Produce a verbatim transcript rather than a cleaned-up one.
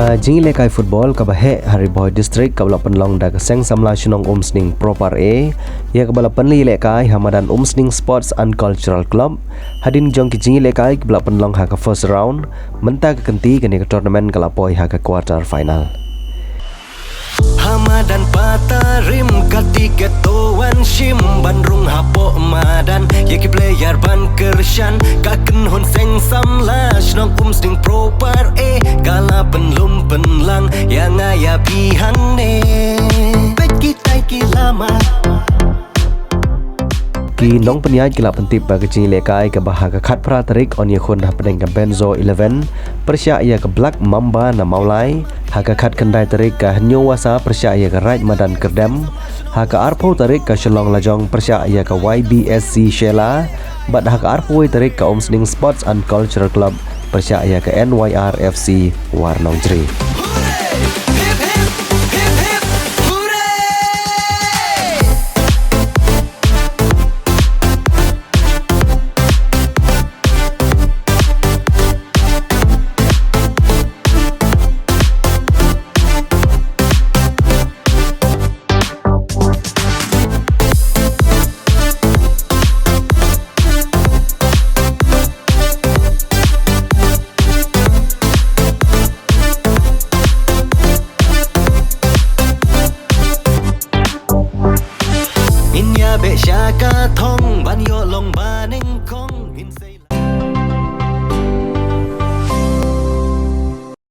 Ka jingïalehkai football kaba heh ha Ri Bhoi District kaba la pynlong da ka Seng Samla Shnong Umsning Pro Par A, ïa kaba la pynlehkai ha madan Umsning Sports and Cultural Club, hadien jong ki jingïalehkai kiba la pynlong ha ka first round, mynta ka kynti kane ka tournament ka la poi ha ka quarter final. Ha madan Patarim ka tiket to wan shim ban rung hapoh madan, ïa ki player ban kyrshan, ka kynhun Seng Samla Shnong Umsning Pro Par A ka la pynlum pynlang ïa nga ïa phi hangne. Peit kitai ki la mad. Ki nongpynïaid ki la pyntip ba ka jingïalehkai kaba ha ka khatphra tarik yn ïakhun hapdeng ka Benzo Eleven pyrshah ïa ka Black Mamba na Mawlai, ha ka khatkhyndai tarik ka Hynñiewwasa pyrshah ïa ka Raid Madan Kyrdem, ha ka arphew tarik ka Shillong Lajong pyrshah ïa ka Y B S C Shella, bad ha ka arphew wei tarik ka Umsning Sports and Cultural Club pyrshah ïa ka N Y R F C War Nongjri.